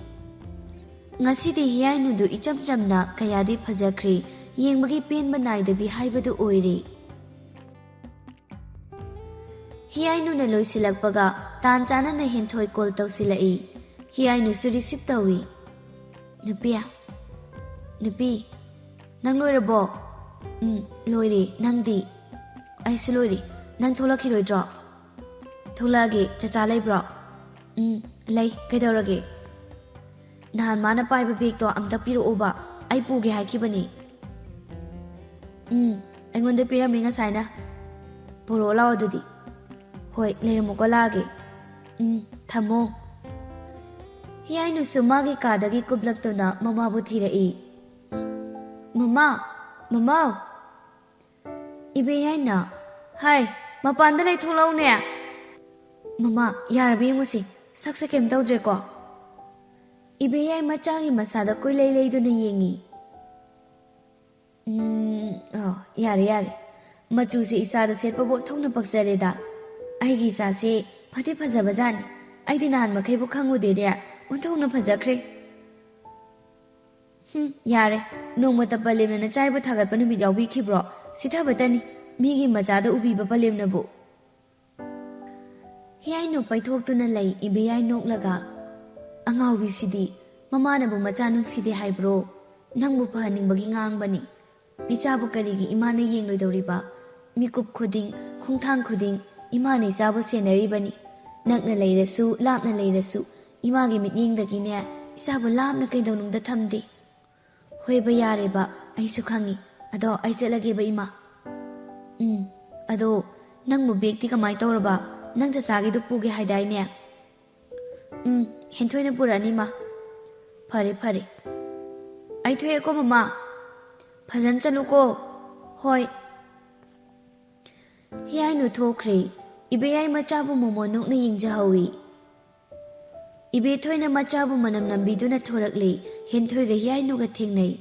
ꯉꯁꯤꯗꯤ ꯍꯤꯌꯥꯏꯅꯨꯗꯨ ꯏꯆꯝ ꯆꯝꯅ ꯀꯌꯥꯗꯤ ꯐꯖꯈ꯭ꯔꯦ, ꯌꯦꯡꯕꯒꯤ ꯄꯦꯟꯕ ꯅꯥꯏꯗꯕꯤ ꯍꯥꯏꯕꯗꯨ ꯑꯣꯏꯔꯦ꯫ ꯍꯤꯌꯥꯏꯅꯨꯅ ꯂꯣꯏꯁꯤꯜꯂꯛꯄꯒ ꯇꯥꯟ ꯆꯥꯅꯅ ꯍꯦꯟꯊꯣꯏ ꯀꯣꯜ ꯇꯧꯁꯤꯜꯂꯛꯏ꯫ ꯍꯤꯌꯥꯏꯅꯨꯁꯨ ꯔꯤꯁꯤꯞ ꯇꯧꯏ꯫ "ꯅꯨꯄꯤ, ꯅꯨꯄꯤ, ꯅꯪ ꯂꯣꯏꯔꯕꯣ?" "ꯎꯝ, ꯂꯣꯏꯔꯦ꯫ ꯅꯪꯗꯤ?" "ꯑꯩꯁꯨ ꯂꯣꯏꯔꯦ꯫ ꯅꯪ ꯊꯣꯛꯂꯛꯈꯤꯔꯣꯏꯗ꯭ꯔꯣ?" "ꯊꯣꯛꯂꯛꯑꯒꯦ꯫ ꯆꯆꯥ ꯂꯩꯕ꯭ꯔꯣ?" "ꯎꯝ, ꯂꯩ꯫ ꯀꯩꯗꯧꯔꯒꯦ?" "ꯅꯍꯥꯟ ꯃꯥꯅ ꯄꯥꯏꯕ ꯕꯦꯒꯇꯣ ꯑꯝꯇ ꯄꯤꯔꯛꯑꯣꯕ, ꯑꯩ ꯄꯨꯒꯦ ꯍꯥꯏꯈꯤꯕꯅꯤ꯫" "ꯎꯝ, ꯑꯩꯉꯣꯟꯗ ꯄꯤꯔꯝꯃꯤ ꯉꯁꯥꯏꯅ꯫ ꯄꯨꯔꯛꯑꯣ ꯂꯥꯛꯑꯣ ꯑꯗꯨꯗꯤ꯫" "ꯍꯣꯏ, ꯂꯩꯔꯝꯃꯨꯀꯣ, ꯂꯥꯛꯑꯒꯦ꯫" "ꯎꯝ, ꯊꯝꯃꯣ꯫" ꯍꯤꯌꯥꯏꯅꯨꯁꯨ ꯃꯥꯒꯤ ꯀꯥꯗꯒꯤ ꯀꯨꯞꯂꯛꯇꯨꯅ ꯃꯃꯥꯕꯨ ꯊꯤꯔꯛꯏ꯫ "ꯃꯃꯥ! ꯃꯃꯥ!" ꯏꯕꯦꯌꯥꯏꯅ, "ꯍꯥꯏ, ꯃꯄꯥꯟꯗ ꯂꯩ, ꯊꯣꯛꯂꯛꯎꯅꯦ꯫" "ꯃꯃꯥ, ꯌꯥꯔꯕ ꯌꯦꯡꯉꯨꯁꯤ, ꯁꯛꯁꯦ ꯀꯩꯝ ꯇꯧꯗ꯭ꯔꯦꯀꯣ?" ꯏꯕꯦꯌꯥꯏ ꯃꯆꯥꯒꯤ ꯃꯁꯥꯗ ꯀꯣꯏꯂꯩ ꯂꯩꯗꯨꯅ ꯌꯦꯡꯉꯤ꯫ "ꯎꯝ, ꯑꯣ, ꯌꯥꯔꯦ, ꯌꯥꯔꯦ꯫ ꯃꯆꯨꯁꯦ ꯏꯆꯥꯗ ꯁꯦꯠꯄꯕꯨ ꯑꯣꯟꯊꯣꯛꯅ ꯄꯛꯆꯔꯦꯗ꯫ ꯑꯩꯒꯤ ꯏꯆꯥꯁꯦ ꯐꯗꯤ ꯐꯖꯕꯖꯥꯠꯅꯤ꯫ ꯑꯩꯗꯤ ꯅꯍꯥꯟ ꯃꯈꯩꯕꯨ ꯈꯪꯉꯨꯗꯦꯅꯦ꯫ ꯑꯣꯟꯊꯣꯛꯅ ꯐꯖꯈ꯭ꯔꯦ꯫" "ꯍꯨꯝ, ꯌꯥꯔꯦ꯫ ꯅꯣꯡꯃꯇ ꯄꯂꯦꯝꯅ ꯅꯆꯥꯏꯕꯨ ꯊꯥꯒꯠꯄ ꯅꯨꯃꯤꯠ ꯌꯥꯎꯕꯤꯈꯤꯕ꯭ꯔꯣ? ꯁꯤꯊꯕꯇꯅꯤ, ꯃꯤꯒꯤ ꯃꯆꯥꯗ ꯎꯕꯤꯕ ꯄꯂꯦꯝꯅꯕꯨ꯫" ꯍꯤꯌꯥꯏꯅꯨ ꯄꯩꯊꯣꯛꯇꯨꯅ ꯂꯩ, ꯏꯕꯦꯌꯥꯏ ꯅꯣꯛꯂꯒ꯫ "ꯑꯉꯥꯎꯕꯤꯁꯤꯗꯤ!" ꯃꯃꯥꯅꯕꯨ ꯃꯆꯥ ꯅꯨꯡꯁꯤꯗꯦ ꯍꯥꯏꯕ꯭ꯔꯣ? ꯅꯪꯕꯨ ꯐꯍꯟꯅꯤꯡꯕꯒꯤ ꯉꯥꯡꯕꯅꯤ꯫ ꯏꯆꯥꯕꯨ ꯀꯔꯤꯒꯤ ꯏꯃꯥꯅ ꯌꯦꯡꯂꯣꯏꯗꯧꯔꯤꯕ? ꯃꯤꯀꯨꯞ ꯈꯨꯗꯤꯡ, ꯈꯣꯡꯊꯥꯡ ꯈꯨꯗꯤꯡ ꯏꯃꯥꯅ ꯏꯆꯥꯕꯨ ꯁꯦꯟꯅꯔꯤꯕꯅꯤ꯫ ꯅꯛꯅ ꯂꯩꯔꯁꯨ, ꯂꯥꯞꯅ ꯂꯩꯔꯁꯨ, ꯏꯃꯥꯒꯤ ꯃꯤꯠꯌꯦꯡꯗꯒꯤꯅꯦ, ꯏꯆꯥꯕꯨ ꯂꯥꯞꯅ ꯀꯩꯗꯧꯅꯨꯡꯗ ꯊꯝꯗꯦ꯫ ꯍꯣꯏꯕ, ꯌꯥꯔꯦꯕ, ꯑꯩꯁꯨ ꯈꯪꯉꯤ꯫ ꯑꯗꯣ ꯑꯩ ꯆꯠꯂꯒꯦꯕ, ꯏꯃꯥ꯫ ꯎꯝ, ꯑꯗꯣ ꯅꯪꯕꯨ ꯕꯦꯒꯇꯤ ꯀꯃꯥꯏ ꯇꯧꯔꯕ? ꯅꯪ ꯆꯆꯥꯒꯤꯗꯨ ꯄꯨꯒꯦ ꯍꯥꯏꯗꯥꯏꯅꯦ? ꯎꯝ, ꯍꯦꯟꯊꯣꯏꯅ ꯄꯨꯔꯛꯑꯅꯤ, ꯃꯥ꯫ ꯐꯔꯦ, ꯐꯔꯦ꯫ ꯑꯩ ꯊꯣꯛꯑꯦꯀꯣ, ꯃꯃꯥ꯫ ꯐꯖꯅ ꯆꯠꯂꯨꯀꯣ꯫ ꯍꯣꯏ꯫ ꯍꯤꯌꯥꯏꯅꯨ ꯊꯣꯛꯈ꯭ꯔꯦ꯫ ꯏꯕꯦꯌꯥꯏ ꯃꯆꯥꯕꯨ ꯃꯣꯃꯣꯟ ꯅꯣꯛꯅ ꯌꯦꯡꯖꯍꯧꯏ꯫ ꯏꯕꯦꯊꯣꯏꯅ ꯃꯆꯥꯕꯨ ꯃꯅꯝ ꯅꯝꯕꯤꯗꯨꯅ ꯊꯣꯔꯛꯂꯦ꯫ ꯍꯦꯟꯊꯣꯏꯒ ꯍꯤꯌꯥꯏꯅꯨꯒ ꯊꯦꯡꯅꯩ꯫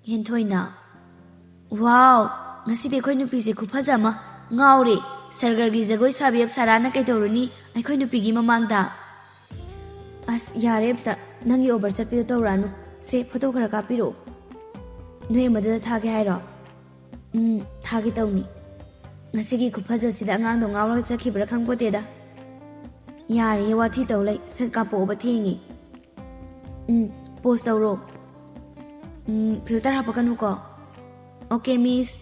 ꯍꯦꯟꯊꯣꯏꯅ, "ꯋꯥꯎ, ꯉꯁꯤꯗꯤ ꯑꯩꯈꯣꯏ ꯅꯨꯄꯤꯁꯦ ꯈꯨꯐꯖ ꯑꯃ꯫ ꯉꯥꯎꯔꯦ꯫ ꯁꯔꯒꯔꯒꯤ ꯖꯒꯣꯏ ꯁꯥꯕꯤ ꯑꯞꯁꯥꯔꯥꯅ ꯀꯩꯗꯧꯔꯨꯅꯤ ꯑꯩꯈꯣꯏ ꯅꯨꯄꯤꯒꯤ ꯃꯃꯥꯡꯗ?" "ꯑꯁ, ꯌꯥꯔꯦ ꯑꯝꯇ꯫ ꯅꯪꯒꯤ ꯑꯣꯚꯔ ꯆꯠꯄꯤꯗꯣ ꯇꯧꯔꯛꯑꯅꯨ꯫ ꯁꯦ, ꯐꯣꯇꯣ ꯈꯔ ꯀꯥꯞꯄꯤꯔꯛꯑꯣ꯫ ꯅꯣꯏ ꯑꯃꯗꯨꯗ ꯊꯥꯒꯦ ꯍꯥꯏꯔꯣ?" "ꯎꯝ, ꯊꯥꯒꯦ ꯇꯧꯅꯤ꯫ ꯉꯁꯤꯒꯤ ꯈꯨꯐꯖꯁꯤꯗ ꯑꯉꯥꯡꯗꯣ ꯉꯥꯎꯔꯒ ꯆꯠꯈꯤꯕ꯭ꯔꯥ ꯈꯪꯄꯣꯠꯇꯦꯗ꯫ ꯌꯥꯔꯦ, ꯋꯥꯊꯤ ꯇꯧ ꯂꯩ꯫ ꯁꯠ ꯀꯥꯞꯄꯛꯑꯣꯕ, ꯊꯦꯡꯉꯦ꯫ ꯎꯝ, ꯄꯣꯁ ꯇꯧꯔꯣ꯫ ꯎꯝ, ꯐꯤꯜꯇꯔ ꯍꯥꯞꯄꯛꯀꯅꯨꯀꯣ꯫ ꯑꯣꯀꯦ, ꯃꯤꯁ꯫"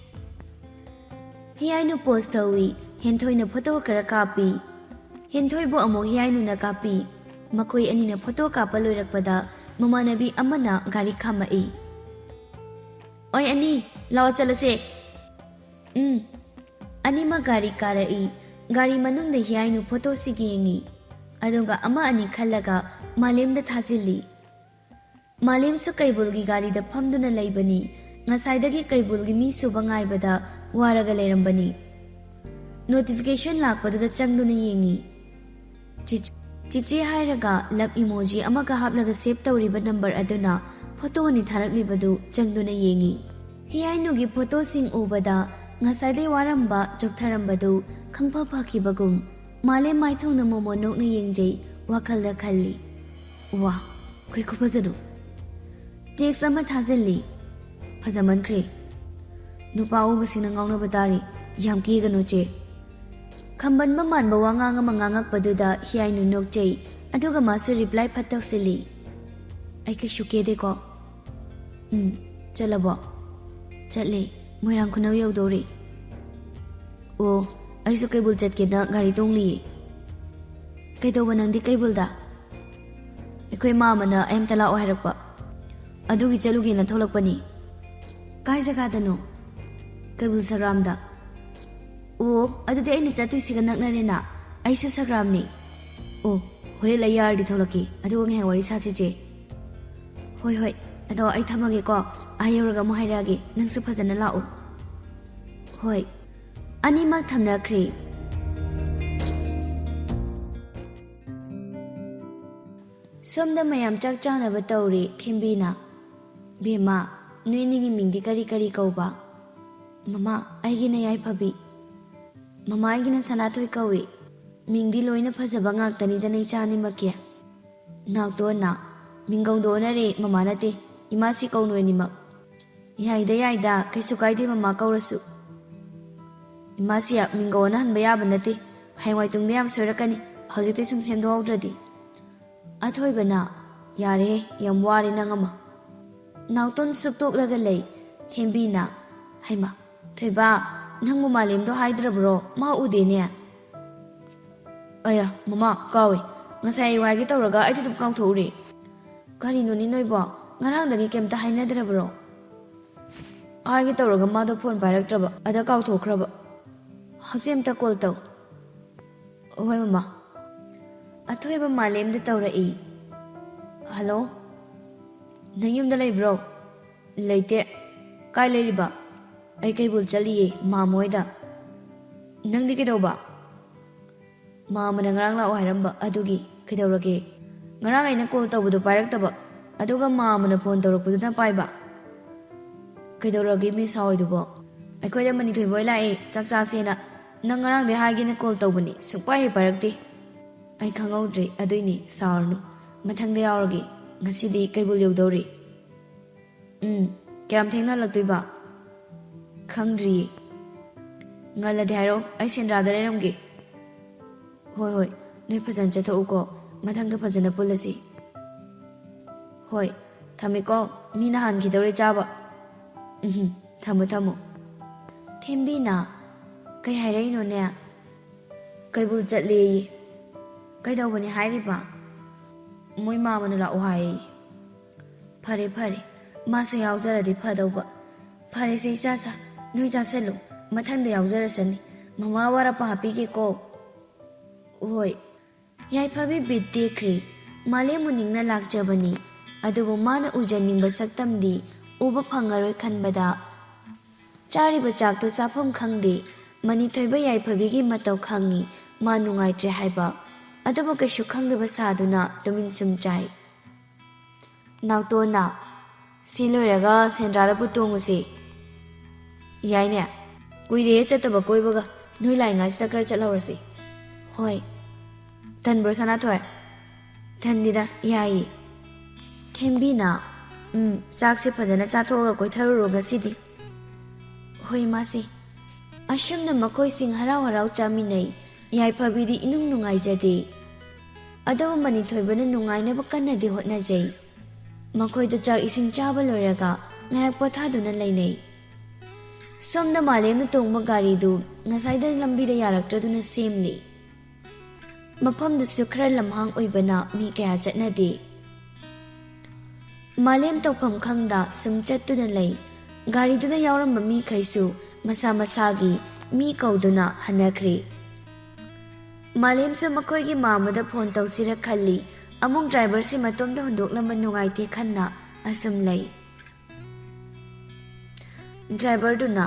ꯍꯤꯌꯥꯏꯅꯨ ꯄꯣꯁ ꯇꯧꯏ꯫ ꯍꯦꯟꯊꯣꯏꯅ ꯐꯣꯇꯣ ꯈꯔ ꯀꯥꯞꯄꯤ꯫ ꯍꯦꯟꯊꯣꯏꯕꯨ ꯑꯃꯨꯛ ꯍꯤꯌꯥꯏꯅꯨꯅ ꯀꯥꯞꯄꯤ꯫ ꯃꯈꯣꯏ ꯑꯅꯤꯅ ꯐꯣꯇꯣ ꯀꯥꯞꯄ ꯂꯣꯏꯔꯛꯄꯗ ꯃꯃꯥꯟꯅꯕꯤ ꯑꯃꯅ ꯒꯥꯔꯤ ꯈꯥꯝꯃꯛꯏ꯫ "ꯑꯣꯏ ꯑꯅꯤ, ꯂꯥꯛꯑꯣ ꯆꯠꯂꯁꯦ꯫" ꯎꯝ꯫ ꯑꯅꯤꯃꯛ ꯒꯥꯔꯤ ꯀꯥꯔꯛꯏ꯫ ꯒꯥꯔꯤ ꯃꯅꯨꯡꯗ ꯍꯤꯌꯥꯏꯅꯨ ꯐꯣꯇꯣꯁꯤꯡ ꯌꯦꯡꯉꯤ꯫ ꯑꯗꯨꯒ ꯑꯃ ꯑꯅꯤ ꯈꯜꯂꯒ ꯃꯥꯂꯦꯝꯗ ꯊꯥꯖꯤꯜꯂꯤ꯫ ꯃꯥꯂꯦꯝꯁꯨ ꯀꯩꯕꯨꯜꯒꯤ ꯒꯥꯔꯤꯗ ꯐꯝꯗꯨꯅ ꯂꯩꯕꯅꯤ꯫ ꯉꯁꯥꯏꯗꯒꯤ ꯀꯩꯕꯨꯜꯒꯤ ꯃꯤ ꯁꯨꯕ ꯉꯥꯏꯕꯗ ꯋꯥꯔꯒ ꯂꯩꯔꯝꯕꯅꯤ꯫ ꯅꯣꯇꯤꯐꯤꯀꯦꯁꯟ ꯂꯥꯛꯄꯗꯨꯗ ꯆꯪꯗꯨꯅ ꯌꯦꯡꯉꯤ꯫ ꯆꯤꯆꯦ, ꯆꯤꯆꯦ ꯍꯥꯏꯔꯒ ꯂꯞ ꯏꯃꯣꯖꯤ ꯑꯃꯒ ꯍꯥꯞꯂꯒ ꯁꯦꯚ ꯇꯧꯔꯤꯕ ꯅꯝꯕꯔ ꯑꯗꯨꯅ ꯐꯣꯇꯣ ꯑꯅꯤ ꯊꯥꯔꯛꯂꯤꯕꯗꯨ ꯆꯪꯗꯨꯅ ꯌꯦꯡꯉꯤ꯫ ꯍꯤꯌꯥꯏꯅꯨꯒꯤ ꯐꯣꯇꯣꯁꯤꯡ ꯎꯕꯗ ꯉꯁꯥꯏꯗꯩ ꯋꯥꯔꯝꯕ, ꯆꯣꯛꯊꯔꯝꯕꯗꯨ ꯈꯪꯐ ꯐꯈꯤꯕꯒꯨꯝ ꯃꯥꯂꯦꯝ ꯃꯥꯏꯊꯣꯡꯗ ꯃꯣꯃꯣꯟ ꯅꯣꯛꯅ ꯌꯦꯡꯖꯩ, ꯋꯥꯈꯜꯗ ꯈꯜꯂꯤ, "ꯋꯥ, ꯀꯩ ꯈꯨꯐꯖꯅꯣ!" ꯇꯦꯛꯁ ꯑꯃ ꯊꯥꯖꯤꯜꯂꯤ꯫ "ꯐꯖꯃꯟꯈ꯭ꯔꯦ꯫ ꯅꯨꯄꯥ ꯎꯕꯁꯤꯡꯅ ꯉꯥꯎꯅꯕ ꯇꯥꯔꯦ꯫ ꯌꯥꯝ ꯀꯦꯒꯅꯨ, ꯆꯦ꯫" ꯈꯝꯕꯟꯕ ꯃꯥꯟꯕ ꯋꯥꯉꯥꯡ ꯑꯃ ꯉꯥꯡꯉꯛꯄꯗꯨꯗ ꯍꯤꯌꯥꯏꯅꯨ ꯅꯣꯛꯆꯩ, ꯑꯗꯨꯒ ꯃꯥꯁꯨ ꯔꯤꯄ꯭ꯂꯥꯏ ꯐꯠ ꯇꯧꯁꯤꯜꯂꯤ꯫ ꯑꯩ ꯀꯩꯁꯨ ꯀꯦꯗꯦꯀꯣ꯫ ꯎꯝ, ꯆꯠꯂꯕꯣ? ꯆꯠꯂꯦ꯫ ꯃꯣꯏꯔꯥꯡ ꯈꯨꯅꯧ ꯌꯧꯗꯧꯔꯦ꯫ ꯑꯣ, ꯑꯩꯁꯨ ꯀꯩꯕꯨꯜ ꯆꯠꯀꯦꯅ ꯒꯥꯔꯤ ꯇꯣꯡꯂꯤꯌꯦ꯫ ꯀꯩꯗꯧꯕ ꯅꯪꯗꯤ ꯀꯩꯕꯨꯜꯗ? ꯑꯩꯈꯣꯏ ꯃꯥꯃꯅ ꯑꯩ ꯑꯝꯇ ꯂꯥꯛꯑꯣ ꯍꯥꯏꯔꯛꯄ꯫ ꯑꯗꯨꯒꯤ ꯆꯠꯂꯨꯒꯦꯅ ꯊꯣꯛꯂꯛꯄꯅꯤ꯫ ꯀꯥꯏ ꯖꯒꯥꯗꯅꯣ? ꯀꯩꯕꯨꯜ ꯁꯒ꯭ꯔꯥꯝꯗ꯫ ꯑꯣ, ꯑꯗꯨꯗꯤ ꯑꯩꯅ ꯆꯠꯇꯣꯏꯁꯤꯒ ꯅꯛꯅꯔꯦꯅ꯫ ꯑꯩꯁꯨ ꯁꯒ꯭ꯔꯥꯝꯅꯤ꯫ ꯑꯣ, ꯍꯣꯔꯦꯟ ꯑꯩ ꯌꯥꯔꯗꯤ ꯊꯣꯛꯂꯛꯀꯦ, ꯑꯗꯨꯒ ꯉꯥꯏꯍꯥꯛ ꯋꯥꯔꯤ ꯁꯥꯁꯤ, ꯆꯦ꯫ ꯍꯣꯏ, ꯍꯣꯏ꯫ ꯑꯗꯣ ꯑꯩ ꯊꯝꯃꯒꯦꯀꯣ꯫ ꯑꯥ ꯌꯧꯔꯒ ꯑꯃꯨꯛ ꯍꯥꯏꯔꯛꯑꯒꯦ꯫ ꯅꯪꯁꯨ ꯐꯖꯅ ꯂꯥꯛꯎ꯫ ꯍꯣꯏ꯫ ꯑꯅꯤꯃꯛ ꯊꯝꯅꯈ꯭ꯔꯦ꯫ ꯁꯣꯝꯗ ꯃꯌꯥꯝ ꯆꯥꯛ ꯆꯥꯅꯕ ꯇꯧꯔꯤ꯫ ꯊꯦꯝꯕꯤꯅ, "ꯕꯦꯝꯃ, ꯅꯣꯏ ꯑꯅꯤꯒꯤ ꯃꯤꯡꯗꯤ ꯀꯔꯤ ꯀꯔꯤ ꯀꯧꯕ?" "ꯃꯃꯥ, ꯑꯩꯒꯤꯅ ꯌꯥꯏꯐꯕꯤ꯫" "ꯃꯃꯥ, ꯑꯩꯒꯤꯅ ꯁꯅꯥꯊꯣꯏ ꯀꯧꯏ꯫" "ꯃꯤꯡꯗꯤ ꯂꯣꯏꯅ ꯐꯖꯕ ꯉꯥꯛꯇꯅꯤꯗꯅ ꯏꯆꯥ ꯑꯅꯤꯃꯛꯀꯤ꯫" ꯅꯥꯎꯇꯣꯟꯅ, "ꯃꯤꯡꯒꯧꯗꯣ ꯑꯣꯟꯅꯔꯦ, ꯃꯃꯥ ꯅꯠꯇꯦ, ꯏꯃꯥꯁꯤ ꯀꯧ ꯅꯣꯏ ꯑꯅꯤꯃꯛ꯫" "ꯌꯥꯏꯗ, ꯌꯥꯏꯗ, ꯀꯩꯁꯨ ꯀꯥꯏꯗꯦ ꯃꯃꯥ ꯀꯧꯔꯁꯨ꯫" "ꯏꯃꯥꯁꯤ ꯃꯤꯡꯒꯧ ꯑꯣꯟꯅꯍꯟꯕ ꯌꯥꯕ ꯅꯠꯇꯦ, ꯍꯌꯦꯡꯋꯥꯏ ꯇꯨꯡꯗ ꯌꯥꯝ ꯁꯣꯏꯔꯛꯀꯅꯤ, ꯍꯧꯖꯤꯛꯇꯤ ꯁꯨꯝ ꯁꯦꯝꯗꯣꯛꯍꯧꯗ꯭ꯔꯗꯤ꯫" ꯑꯊꯣꯏꯕꯅ, "ꯌꯥꯔꯦꯍꯦ, ꯌꯥꯝ ꯋꯥꯔꯦ ꯅꯪ ꯑꯃ꯫" ꯅꯥꯎꯇꯣꯟ ꯁꯨꯛꯇꯣꯛꯂꯒ ꯂꯩ꯫ ꯊꯦꯝꯕꯤꯅ, "ꯍꯩꯃꯥ, ꯊꯣꯏꯕ, ꯅꯪꯕꯨ ꯃꯥꯂꯦꯝꯗꯣ ꯍꯥꯏꯗ꯭ꯔꯕ꯭ꯔꯣ? ꯃꯥ ꯎꯗꯦꯅꯦ꯫" "ꯑꯌꯥ, ꯃꯃꯥ, ꯀꯥꯎꯏ꯫ ꯉꯁꯥꯏ ꯑꯩ ꯋꯥꯏꯒꯦ ꯇꯧꯔꯒ ꯑꯩꯗꯤ ꯑꯗꯨꯝ ꯀꯥꯎꯊꯣꯛꯎꯔꯦ꯫" "ꯀꯔꯤꯅꯣꯅꯦ ꯅꯣꯏꯕꯣ? ꯉꯔꯥꯡꯗꯒꯤ ꯀꯩꯝꯇ ꯍꯥꯏꯅꯗ꯭ꯔꯕ꯭ꯔꯣ?" "ꯍꯥꯏꯒꯦ ꯇꯧꯔꯒ ꯃꯥꯗꯣ ꯐꯣꯟ ꯄꯥꯏꯔꯛꯇ꯭ꯔꯕ, ꯑꯗ ꯀꯥꯎꯊꯣꯛꯈ꯭ꯔꯕ꯫ ꯍꯧꯖꯤꯛ ꯑꯝꯇ ꯀꯣꯜ ꯇꯧ꯫" "ꯍꯣꯏ, ꯃꯃꯥ꯫" ꯑꯊꯣꯏꯕ ꯃꯥꯂꯦꯝꯗ ꯇꯧꯔꯛꯏ꯫ "ꯍꯜꯂꯣ, ꯅꯪ ꯌꯨꯝꯗ ꯂꯩꯕ꯭ꯔꯣ?" "ꯂꯩꯇꯦ꯫ ꯀꯥꯏ ꯂꯩꯔꯤꯕ?" "ꯑꯩ ꯀꯩꯕꯨꯜ ꯆꯠꯂꯤꯌꯦ, ꯃꯥꯝꯃ ꯍꯣꯏꯗ꯫" "ꯅꯪꯗꯤ ꯀꯩꯗꯧꯕ?" "ꯃꯥꯝꯃꯅ ꯉꯔꯥꯡ ꯂꯥꯛꯑꯣ ꯍꯥꯏꯔꯝꯕ, ꯑꯗꯨꯒꯤ꯫ ꯀꯩꯗꯧꯔꯒꯦ?" "ꯉꯔꯥꯡ ꯑꯩꯅ ꯀꯣꯜ ꯇꯧꯕꯗꯣ ꯄꯥꯏꯔꯛꯇꯕ, ꯑꯗꯨꯒ ꯃꯥꯝꯃꯅ ꯐꯣꯟ ꯇꯧꯔꯛꯄꯗꯨꯅ ꯄꯥꯏꯕ꯫" "ꯀꯩꯗꯧꯔꯒꯦ ꯃꯤꯁ ꯍꯥꯎꯏꯗꯨꯕꯣ?" "ꯑꯩꯈꯣꯏꯗ ꯃꯅꯤ ꯊꯣꯏꯕ ꯍꯣꯏ ꯂꯥꯛꯑꯦ, ꯆꯥꯛ ꯆꯥꯁꯦꯅ꯫ ꯅꯪ ꯉꯔꯥꯡꯗꯩ ꯍꯥꯏꯒꯦꯅ ꯀꯣꯜ ꯇꯧꯕꯅꯤ, ꯁꯨꯡꯄꯥꯏ ꯍꯦꯛ ꯄꯥꯏꯔꯛꯇꯦ꯫" "ꯑꯩ ꯈꯪꯍꯧꯗ꯭ꯔꯦ, ꯑꯗꯨꯏꯅꯤ, ꯁꯥꯎꯔꯅꯨ꯫ ꯃꯊꯪꯗ ꯌꯥꯎꯔꯒꯦ꯫ ꯉꯁꯤꯗꯤ ꯀꯩꯕꯨꯜ ꯌꯧꯗꯧꯔꯤ꯫" "ꯎꯝ, ꯀꯌꯥꯝ ꯊꯦꯡꯅ ꯍꯜꯂꯛꯇꯣꯏꯕ?" "ꯈꯪꯗ꯭ꯔꯤꯌꯦ꯫" "ꯉꯜꯂꯗꯤ ꯍꯥꯏꯔꯛꯑꯣ, ꯑꯩ ꯁꯦꯟꯗ꯭ꯔꯥꯗ ꯂꯩꯔꯝꯒꯦ꯫" "ꯍꯣꯏ, ꯍꯣꯏ, ꯅꯣꯏ ꯐꯖꯅ ꯆꯠꯊꯣꯛꯎꯀꯣ, ꯃꯊꯪꯗ ꯐꯖꯅ ꯄꯨꯜꯂꯁꯤ꯫" "ꯍꯣꯏ, ꯊꯝꯃꯦꯀꯣ, ꯃꯤꯅ ꯍꯥꯟꯈꯤꯗꯧꯔꯦ ꯆꯥꯕ꯫ ꯎꯝ, ꯊꯝꯃꯣ, ꯊꯝꯃꯣ꯫" ꯊꯦꯝꯕꯤꯅ, "ꯀꯩ ꯍꯥꯏꯔꯛꯏꯅꯣꯅꯦ?" "ꯀꯩꯕꯨꯜ ꯆꯠꯂꯦꯌꯦ꯫" "ꯀꯩꯗꯧꯕꯅꯤ ꯍꯥꯏꯔꯤꯕ?" "ꯃꯣꯏ ꯃꯥꯃꯅ ꯂꯥꯛꯑꯣ ꯍꯥꯏꯌꯦ꯫" "ꯐꯔꯦ, ꯐꯔꯦ, ꯃꯥꯁꯨ ꯌꯥꯎꯖꯔꯗꯤ ꯐꯗꯧꯕ꯫ ꯐꯔꯦꯁꯦ ꯏꯆꯥꯁꯥ, ꯅꯣꯏ ꯆꯥꯁꯜꯂꯨ, ꯃꯊꯪꯗ ꯌꯥꯎꯖꯔꯁꯅꯤ꯫ ꯃꯃꯥ ꯋꯥꯔꯛꯄ ꯍꯥꯞꯄꯤꯒꯦꯀꯣ꯫" "ꯍꯣꯏ꯫" ꯌꯥꯏꯐꯕꯤ ꯕꯤꯠ ꯇꯦꯛꯈ꯭ꯔꯦ꯫ ꯃꯥꯂꯦꯝ ꯎꯅꯤꯡꯅ ꯂꯥꯛꯆꯕꯅꯤ, ꯑꯗꯨꯕꯨ ꯃꯥꯅ ꯎꯖꯅꯤꯡꯕ ꯁꯛꯇꯝꯗꯤ ꯎꯕ ꯐꯪꯉꯔꯣꯏ ꯈꯟꯕꯗ ꯆꯥꯔꯤꯕ ꯆꯥꯛꯇꯨ ꯆꯥꯐꯝ ꯈꯪꯗꯦ꯫ ꯃꯅꯤꯊꯣꯏꯕ ꯌꯥꯏꯐꯕꯤꯒꯤ ꯃꯇꯧ ꯈꯪꯉꯤ꯫ ꯃꯥ ꯅꯨꯡꯉꯥꯏꯇ꯭ꯔꯦ ꯍꯥꯏꯕ, ꯑꯗꯨꯕꯨ ꯀꯩꯁꯨ ꯈꯪꯗꯕ ꯁꯥꯗꯨꯅ ꯇꯨꯃꯤꯟ ꯁꯨꯝ ꯆꯥꯏ꯫ ꯅꯥꯎꯇꯣꯟꯅ, "ꯁꯤ ꯂꯣꯏꯔꯒ ꯁꯦꯟꯗ꯭ꯔꯥꯗ ꯄꯨ ꯇꯣꯡꯉꯨꯁꯤ꯫" "ꯌꯥꯏꯅꯦ꯫ ꯀꯨꯏꯔꯦ ꯆꯠꯇꯕ ꯀꯣꯏꯕꯒ꯫ ꯅꯣꯏ ꯂꯥꯛꯏꯉꯥꯏꯁꯤꯗ ꯈꯔ ꯆꯠꯍꯧꯔꯁꯤ꯫" "ꯍꯣꯏ꯫" "ꯇꯟꯕ꯭ꯔꯣ ꯁꯅꯥꯊꯣꯏ?" "ꯇꯟꯗꯦꯗ, ꯌꯥꯏꯌꯦ꯫" ꯊꯦꯝꯕꯤꯅ, "ꯎꯝ, ꯆꯥꯛꯁꯦ ꯐꯖꯅ ꯆꯥꯊꯣꯛꯑꯒ ꯀꯣꯏꯊꯔꯨꯔꯣ ꯉꯁꯤꯗꯤ꯫" "ꯍꯣꯏ, ꯃꯥꯁꯤ꯫" ꯑꯁꯨꯝꯅ ꯃꯈꯣꯏꯁꯤꯡ ꯍꯔꯥꯎ ꯍꯔꯥꯎ ꯆꯥꯃꯤꯟꯅꯩ꯫ ꯌꯥꯏꯐꯕꯤꯗꯤ ꯏꯅꯨꯡ ꯅꯨꯡꯉꯥꯏꯖꯗꯦ꯫ ꯑꯗꯨꯕꯨ ꯃꯅꯤꯊꯣꯏꯕꯅ ꯅꯨꯡꯉꯥꯏꯅꯕ ꯀꯟꯅꯗꯤ ꯍꯣꯠꯅꯖꯩ꯫ ꯃꯈꯣꯏꯗ ꯆꯥꯛ ꯏꯁꯤꯡ ꯆꯥꯕ ꯂꯣꯏꯔꯒ ꯉꯥꯏꯍꯥꯛ ꯄꯣꯊꯥꯗꯨꯅ ꯂꯩꯅꯩ꯫ ꯁꯣꯝꯗ ꯃꯥꯂꯦꯝꯅ ꯇꯣꯡꯕ ꯒꯥꯔꯤꯗꯨ ꯉꯁꯥꯏꯗ ꯂꯝꯕꯤꯗ ꯌꯥꯔꯛꯇ꯭ꯔꯗꯨꯅ ꯁꯦꯝꯂꯤ꯫ ꯃꯐꯝꯗꯨꯁꯨ ꯈꯔ ꯂꯝꯍꯥꯡ ꯑꯣꯏꯕꯅ ꯃꯤ ꯀꯌꯥ ꯆꯠꯅꯗꯦ꯫ ꯃꯥꯂꯦꯝ ꯇꯧꯐꯝ ꯈꯪꯗ ꯁꯨꯝ ꯆꯠꯇꯨꯅ ꯂꯩ꯫ ꯒꯥꯔꯤꯗꯨꯗ ꯌꯥꯎꯔꯝꯕ ꯃꯤꯈꯩꯁꯨ ꯃꯁꯥ ꯃꯁꯥꯒꯤ ꯃꯤ ꯀꯧꯗꯨꯅ ꯍꯟꯅꯈ꯭ꯔꯦ꯫ ꯃꯥꯂꯦꯝꯁꯨ ꯃꯈꯣꯏꯒꯤ ꯃꯥꯝꯃꯗ ꯐꯣꯟ ꯇꯧꯁꯤꯔ ꯈꯜꯂꯤ꯫ ꯑꯃꯨꯛ ꯗ꯭ꯔꯥꯏꯚꯔꯁꯤ ꯃꯇꯣꯝꯗ ꯍꯨꯟꯗꯣꯛꯂꯝꯕ ꯅꯨꯡꯉꯥꯏꯇꯦ ꯈꯟꯅ ꯑꯁꯨꯝ ꯂꯩ꯫ ꯗ꯭ꯔꯥꯏꯚꯔꯗꯨꯅ,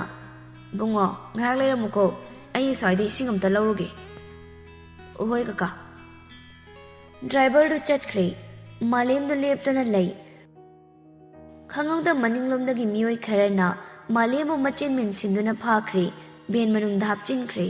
"ꯕꯨꯡꯉꯣ, ꯉꯥꯏꯍꯥꯛ ꯂꯩꯔꯝꯃꯨꯀꯣ, ꯑꯩ ꯁ꯭ꯋꯥꯏꯗ ꯏꯁꯤꯡ ꯑꯝꯇ ꯂꯧꯔꯨꯒꯦ꯫" "ꯍꯣꯏ ꯀꯀꯥ꯫" ꯗ꯭ꯔꯥꯏꯚꯔꯗꯨ ꯆꯠꯈ꯭ꯔꯦ꯫ ꯃꯥꯂꯦꯝꯗꯨ ꯂꯦꯞꯇꯨꯅ ꯂꯩ꯫ ꯈꯪꯍꯧꯗ ꯃꯅꯤꯡꯂꯣꯝꯗꯒꯤ ꯃꯤꯑꯣꯏ ꯈꯔꯅ ꯃꯥꯂꯦꯝꯕꯨ ꯃꯆꯤꯟ ꯃꯦꯟꯁꯤꯟꯗꯨꯅ ꯐꯥꯈ꯭ꯔꯦ, ꯚꯦꯟ ꯃꯅꯨꯡꯗ ꯍꯥꯞꯆꯤꯟꯈ꯭ꯔꯦ꯫